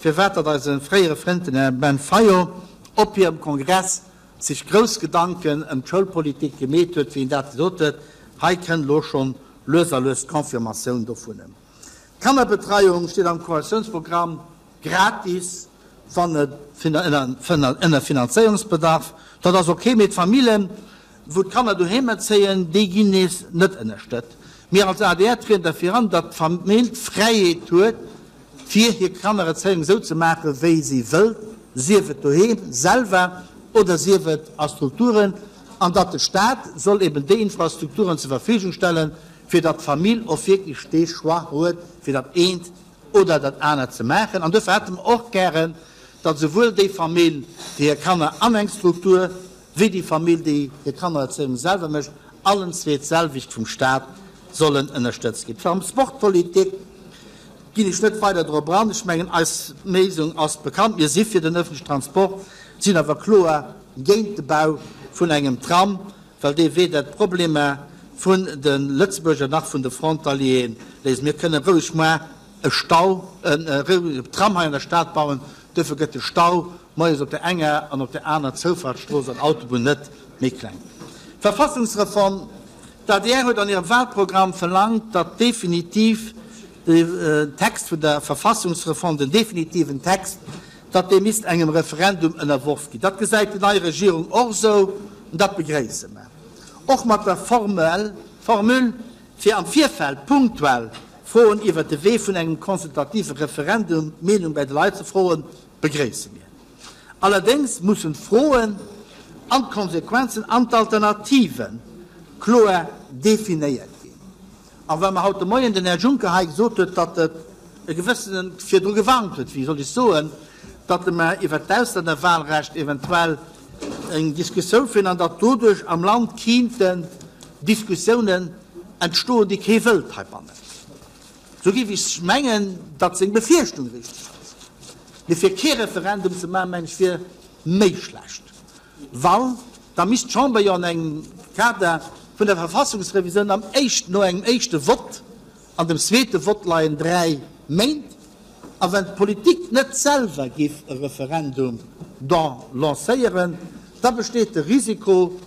S2: firwat datt eise fréiere Frënd, den Här Ben Fayot, op hirem Kongress sech grouss Gedanken ëm d'Schoulpolitik gemeet huet, wéi en dat gesot huet. Hei kënnt elo schonn lues a lues d'Confirmatioun dovun. D'Kannerbetreiung steet am Koalitiounsprogramm, gratis, wann et ënner Finanzéierungsbedarf. Dat ass ok, mee d'Famillen, wou d'Kanner doheem erzéien, déi ginn nees net ënnerstëtzt. Mir als adr trieden derfir an, datt d'Famill d'Fräiheet huet, fir hir Kannererzéiung esou ze maachen, wéi si wëllt, sief et doheem selwer oder sief et a Strukturen, an datt de Stat soll eben déi Infrastrukturen zur Verfügung stellen, fir datt d'Famill och wierklech dee Choix huet, fir dat eent oder dat anert ze maachen. An dofir hätte mer och gären, datt esouwuel déi Famill, déi hir Kanner an eng Struktur, wéi déi Famill, déi hir Kannererzéiung selwer mécht, allen zwee d'selwecht vum Stat sollen ënnerstëtzt ginn. Transportpolitik ginn ech net weider drop eran. Ech mengen, eis Mésung ass bekannt. Mir si fir den öffentlichen Transport, sinn awer kloer géint de Bau vun engem Tram, well dee weder d'Problemer vun de Lëtzebuerger nach vun de Frontalieren léist. Mir kënnen roueg moar e Stau, e Tram hei an der Stad bauen, duerfir gëtt de Stau moies op der enger an op der aner Zoufahrtsstrooss an Autobunn net méi kleng. D'Verfassungsreform, D'adr huet an hirem Wahlprogramm verlaangt, datt definitiv de Text vun der Verfassungsreform, den definitiven Text, datt dee misst engem Referendum ënnerworf ginn. Dat gesäit déi nei Regierung och esou an dat begréisse mer. Och mat der Formule, fir am Virfeld punktuell Froen iwwert de Wee vun engem consultative Referendum d'Meenung bäi de Leit ze froen, begréisse mir. Allerdéngs mussen d'Froen an d'Konsequenzen an d'Alternative kloer definéiert ginn. A well mer haut de Moien den Här Juncker hei gesot huet, datt et e gewëssene virdru gewarnt huet, wéi soll ech soen, datt mer iwwert d'Auslännerwahlrecht eventuell eng Diskussioun féieren an datt doduerch am Land kinnten Diskussiounen entstoen, déi kee wëllt heibannen. Sou géif ech mengen, datt seng Befierchtung richteg ass. Mee fir kee Referendum ze maachen, mengen ech, wier méi schlecht, well da misst d'Chamber jo an engem Kader vun der Verfassungsrevisioun am éischten, no engem éischte Vott, an dem zweete Vott leien 3 Méint, a wenn d'Politik net selwer giff e Referendum da lancéieren, da besteet de Risiko,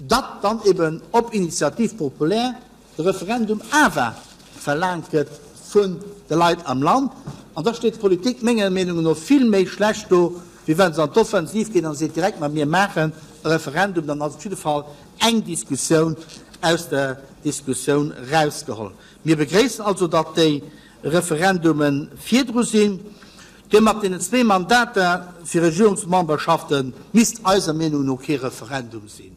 S2: datt dann eben op Initiative populaire de Referendum awer verlaangt gëtt vun de Leit am Land. An da steet d'Politik menger Meenung no vill méi schlecht do, wéi wa se an d'Offensiv geet a seet direkt, ma mir maachen e Referendum. Dann ass op jidde Fall eng Diskussioun aus der Diskussioun erausgeholl. Mir begréissen also, datt déi Referendume virdru sinn. Dee mat deenen zwee Mandater fir Regierungsmemberschafte misst eiser Meenung no kee Referendum sinn.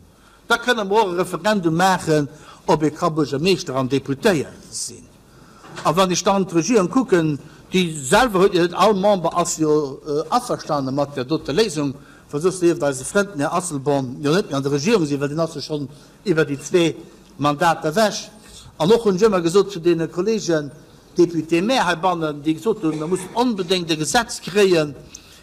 S2: Da kënne mer och e Referendum maachen, ob ee ka Buergermeeschter an Deputéiert sinn. A wann ech dann d'Regierung kucken, déi selwer huet jo net, all Member ass jo averstane mat där dote Léisung, well soss dierft eise Frënd, den Här Asselborn, jo net méi an der Regierung sinn, well deen ass jo schonn iwwer déi zwee Mandater ewech. An och hunn ech ëmmer gesot zu deene Kollegen, Député-maire heibannen, déi gesot hunn, mer mussen onbedéngt e Gesetz kréien,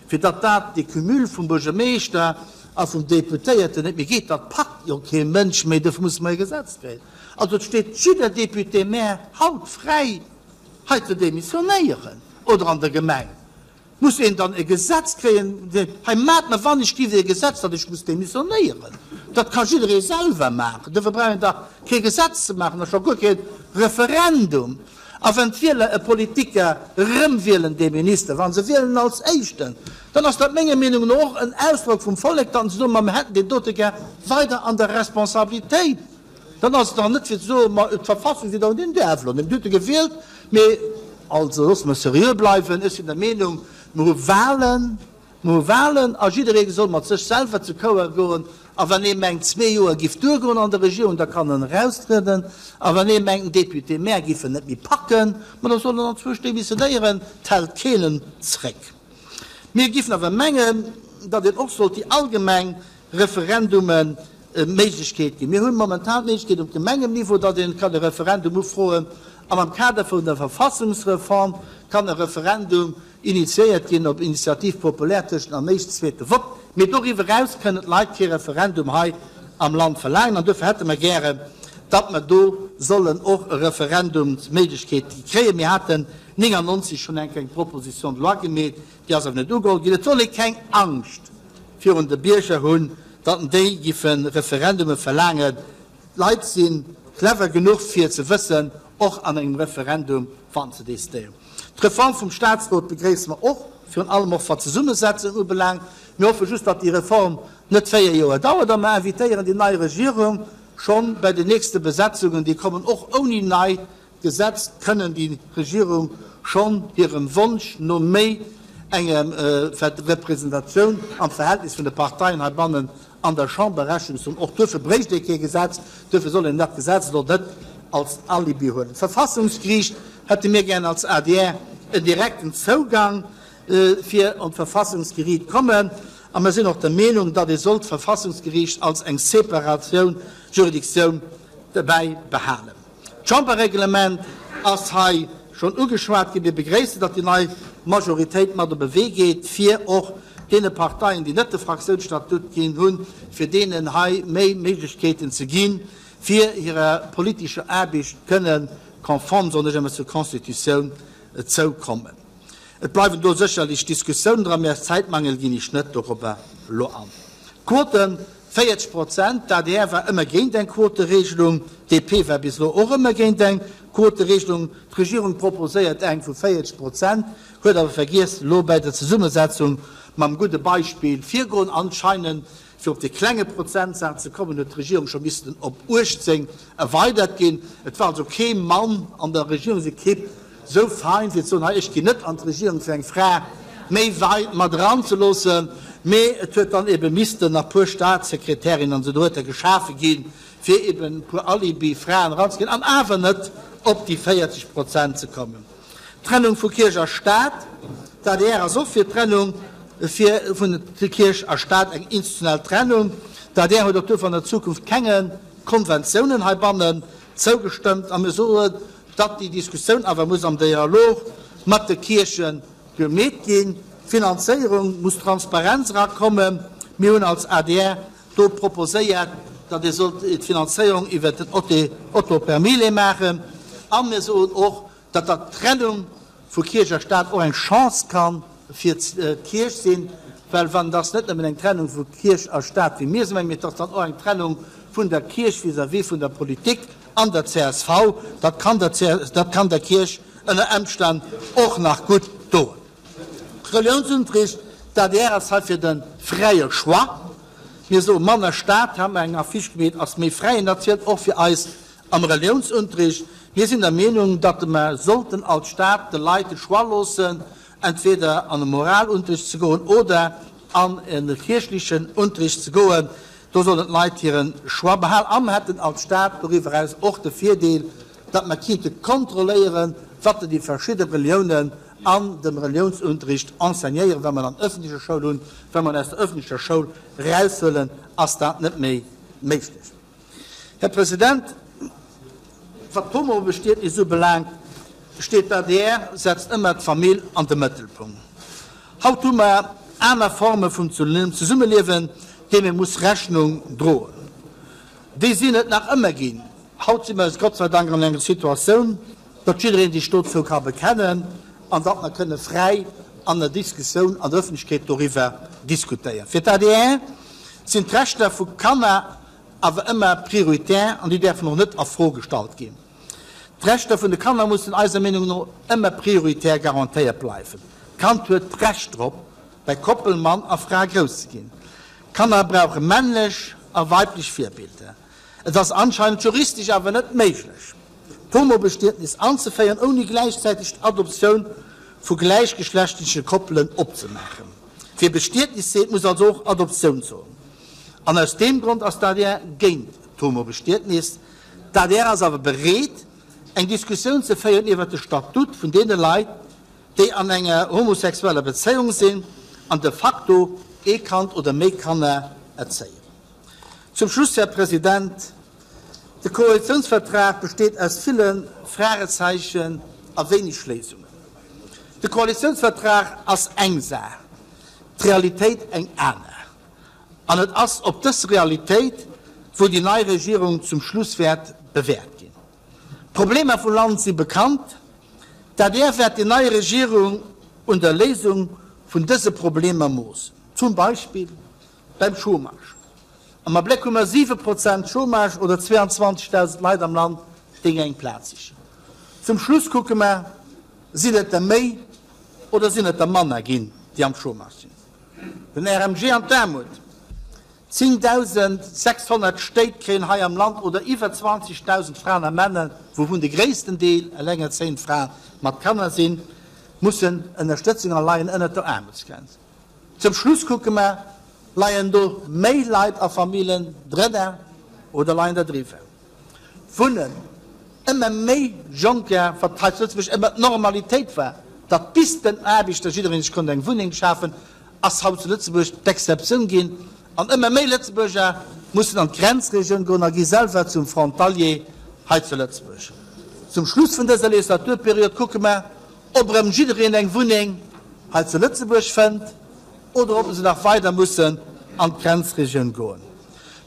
S2: fir datt dat, dee Cumul vum Buergermeeschter a vum Deputéierten net méi geet, dat packt jo kee Mënsch méi, dofir musse mer e Gesetz kréien. Also et steet jidder Député-maire haut fräi, hei ze demissionéieren oder an der Gemeng. Muss een dann e Gesetz kréien, hei maacht mer wann ech giff e Gesetz, datt ech muss demissionéieren. Dat ka jidderee selwer maachen. Dofir brauch een dach kee Gesetz ze maachen a scho guer kee Referendum. A wann d'Wieler e Politiker erëmwielen, dee Minister, wa se wielen als éischten, dann ass dat menger Meenung no och en Ausdrock vum Vollek, datt se soen, ma mir hätten deen dote gär weider an der Responsabilitéit. Dann ass et dach net fir ze soen, ma d'Verfassung seet awer den Däiwel an dem huet e gewielt. Mee also loosse mer seriö bleiwen. Ech sinn der Meenung, mer hu Wahlen, mer hu Wahlen a jidderee soll mat sech selwer zu Chouer goen. A wann ee mengt, zwee Joer giff duergoen an der Regierung, da kann en eraustrieden. A wann ee mengt, en Député-maire giff en net méi packen, ma da soll en anzwousch demissionéieren, 't hält keen en zréck. Mir giffen awer mengen, datt een och sollt déi allgemeng Referendumen Méiglechkeet ginn. Mir hunn momentan d'Méiglechkeet um Gemengenniveau, datt een kann e Referendum ufroen, an am Kader vun der Verfassungsreform kann e Referendum initiéiert ginn op Initiative populaire tëschent am éischten zweete Vott. Mee doriwwer eraus kënnen d'Leit kee Referendum hei am Land verlaangen, an duerfir hätte mer gären, datt mer do sollen och e Referendumsméiglechkeet kréien. Mir haten 99 schonn eng Kéier eng Proposition de loi gemeet, déi ass awer net ugeholl ginn. Et soll ee keng Angscht virun de Bierger hunn, datt déi giffe Referendume verlaangen. D'Leit si clever genuch fir ze wëssen, och an engem Referendum wann ze decidéieren. D'Reform vum Staatsrot begréisse mer och, virun allem och wat d'Zesummesetzung ubelaangt. Mir hoffe just, datt déi Reform net 4 Joer dauert a mer invitéieren déi nei Regierung schonn bei den nächste Besetzungen, déi kommen, och ouni nei Gesetz kënnen déi Regierung. schonn hirem Wonsch no méi enger Representatioun am Verhältnis vun de Parteien heibannen an der Chamber Rechnung ze droen. Och duerfir bréicht ee kee Gesetz, duerfir soll een dat Gesetz elo net als Alibi huelen. D'Verfassungsgeriicht hätte mir gären als adr en direkten Zougang fir un d'Verfassungsgeriicht kommen. A mir sinn och der Meenung, datt ee sollt d'Verfassungsgeriicht als eng Separatioun, Juridictioun dobäi behalen. D'Chamberreglement ass hei schonn ugeschwat ginn. Mir begréissen, datt déi nei Majoritéit mat op e Wee geet, fir och deene Parteien, déi net de Fraktiounsstatut ginn hunn, fir deenen hei méi Méiglechkeeten ze ginn, fir hirer politescher Aarbecht kënne konform, soen ech ëmmer, zur Constitutioun zou kommen. Et bleiwen do sécherlech Diskussiounen dran, mä aus Zäitmangel ginn ech net dorobber elo an. D'Quoten, 40 Prozent, d'ADR war ëmmer géint eng Quoteregelung, d'DP war bis elo och ëmmer géint eng Quoteregelung. D'Regierung proposéiert eng vu 40 Prozent, huet awer vergiess elo bäi der Zesummesetzung mam gudde Beispill virgoen. Anscheinend Fir op dee klenge Prozentsaz ze kommen, huet d'Regierung scho missten op 18 erweidert ginn. Et war also kee Mann an der Regierungsekipp esou fein, fir ze soen, hei, ech ginn net an d'Regierung, fir eng Fra méi weit mat eranzeloossen. Mee et huet dann ebe missten nach puer Staatssekretärinnen an esou dorueter geschafe ginn, fir eben e puer Alibi-Fraen eranzeginn an awer net op déi 40 Prozent ze kommen. Trennung vu Kierch a Staat, D'adr ass och fir d'Trennung vun Kierch a Staat, eng institutionell Trennung. D'adr huet och duerfir an der Zukunft kenge Konventiounen heibannen zougestëmmt. A mir soen, datt déi Diskussioun awer muss am Dialog mat de Kierche gemeet ginn. D'Finanzéierung muss Transparenz erakommen. Mir hunn als adr do proposéiert, datt ee sollt d'Finanzéierung iwwert den Otto per mille maachen. A mir soen och, datt der Trennung vu Kierch a Staat och eng Chance ka fir d'Kierch sinn, well wann et ass net nëmmen eng Trennung vu Kierch a Staat, wéi mir se mengen, mee et ass dann och eng Trennung vun der Kierch vis-à-vis vun der Politik an der csv, dat kann der, dat kann der Kierch ënner Emstänn och nach gutt doen. Reliounsunterricht, D'adr ass hei fir de fräie Choix. Mir soe manner Staat, hu mer eng Affiche gemeet, ass méi fräi, an dat zielt och fir eis Am Reliounsunterricht, Mir sinn der Meenung, datt mer sollten als Staat de Leit de Choix loossen, entweder an e Moralunterricht ze goen oder an e kierchlechen Unterricht ze goen. Do sollen d'Leit hire Choix behalen an hätten als Staat doriwwer eraus och de Virdeel, datt mer kinnte kontrolléieren, wat déi verschidde Reliounen an dem Reliounsunterricht enseignéieren. Wa mer dann ëffentleche Schoul hunn, wa mer en aus der ëffentlecher Schoul eraushuelen, ass dat net méi méiglech. Här President, wat d'Homobestietnis ubelaangt, steet d'ADR setzt ëmmer d'Famill an de Mëttelpunkt. Haut hu mer aner Forme vum Zesummeliewen, deem ee muss Rechnung droen. Déi sinn et nach ëmmer ginn. Haut si mer Gott sei Dank an enger Situatioun, datt jidderee sech dozou ka bekennen an datt mer kënne fräi an der Diskussioun an der Ëffentlechkeet doriwwer diskutéieren. Fir d'ADR sinn d'Rechter vu Kanner awer ëmmer prioritär an déi däerfen och net a Fro gestallt ginn. D'Rechter vun de Kanner mussen eiser Meenung no ëmmer prioritär garantéiert bleiwen. D'Kand huet d'Recht drop, bei Koppel Mann a Fra grouss ze ginn. Kanner brauche männlech a weiblech Virbilder. Et ass anscheinend juristesch awer net méiglech, d'Homobestietnis anzeféieren, ouni gläichzäiteg d'Adoptioun vu gläichgeschlechtleche Koppelen opzemaachen. Wie Bestietnis seet, muss also och Adoptioun soen. An aus deem Grond ass d'ADR géint d'Homobestietnis. D'ADR ass awer bereet, eng Diskussioun ze féieren iwwert de Statut vun deene Leit, déi an enger homosexueller Bezéiung sinn an de facto ee Kand oder méi Kanner erzéien. Zum Schluss, Här President, De Koalitiounsvertrag besteet aus ville Fragezeichen a wéineg Léisungen. De Koalitiounsvertrag ass eng Saach, d'Realitéit eng aner. An et ass op dës Realitéit, wou déi nei Regierung zum Schluss wäert bewäert ginn. D'Problemer vum Land si bekannt. D'adr wäert déi nei Regierung un der Léisung vun dëse Problemer moossen, zum Beispill beim Chômage. Am Abléck hu mer 7 Prozent Chômage oder 22.000 Leit am Land, déi eng Plaz sichen. Zum Schluss kucke mer, Sinn et der méi oder sinn et der manner ginn, déi am Chômage sinn? Den RMG an d'Aarmut. 10.600 Stéit kréien hei am Land oder iwwer 20.000 Fraen a Männer, wouvun de gréissten Deel elengerzéiend Frae mat Kanner sinn, mussen Ënnerstëtzung a leien ënnert der Aarmutsgrenz. Zum Schluss kucke mer, Leien do méi Leit a Famillen drënner oder leien der driwwer? Wunnen ëmmer méi Jonker, wat hei zu Lëtzebuerg ëmmer d'Normalitéit war, datt bis den Aarbechter jiddereen sech konnt eng Wunneng schafen, ass haut zu Lëtzebuerg d'Exceptioun ginn an ëmmer méi Lëtzebuerger mussen an d'Grenzregioun goen a gi selwer zum Frontalier hei zu Lëtzebuerg. Zum Schluss vun dëser Legislaturperiod kucke mer, ob erëm jiddereen eng Wunneng hei zu Lëtzebuerg fënnt oder ob se nach weider mussen an d'Grenzregioun goen.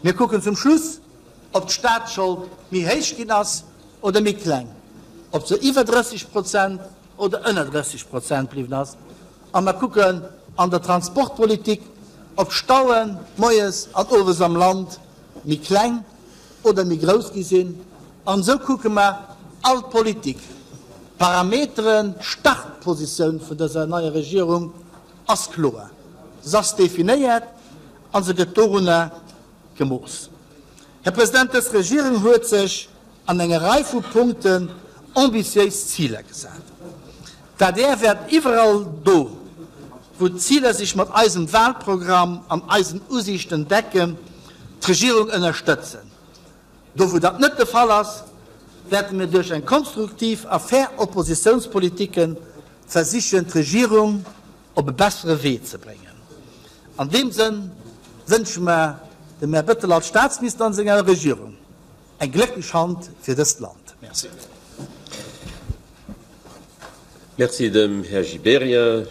S2: Mir kucken zum Schluss, ob d'Staatsschold méi héich ginn ass oder méi kleng, ob se iwwer 30 Prozent oder ënner 30 Prozent bliwwen ass, a mer kucken an der Transportpolitik, ob d'Staue moies an owes am Land méi kleng oder méi grouss gi sinn. An esou kucke mer all d'Politik, d'Parameteren, d'Startpositioun vun dëser neier Regierung ass kloer, se ass definéiert a se gëtt dorunner Gemooss. Här President, dës Regierung huet sech an enger Rei vu Punkten ambitiéis Ziler gesat. D'adr wäert iwwerall do, wou d'Ziler sech mat eisem Wahlprogramm an eisen Usiichten decken, d'Regierung ënnerstëtzen. Do wou dat net de Fall ass, wäerte mir duerch eng konstruktiv a fair Oppositiounspolitike versichen, d'Regierung op e bessere Wee ze bréngen. An deem Sënn wënsche mer dem Här Bettel als Staatsminister an senger Regierung eng glécklech Hand fir dëst Land. Merci.
S1: Merci dem Här Gibéryen.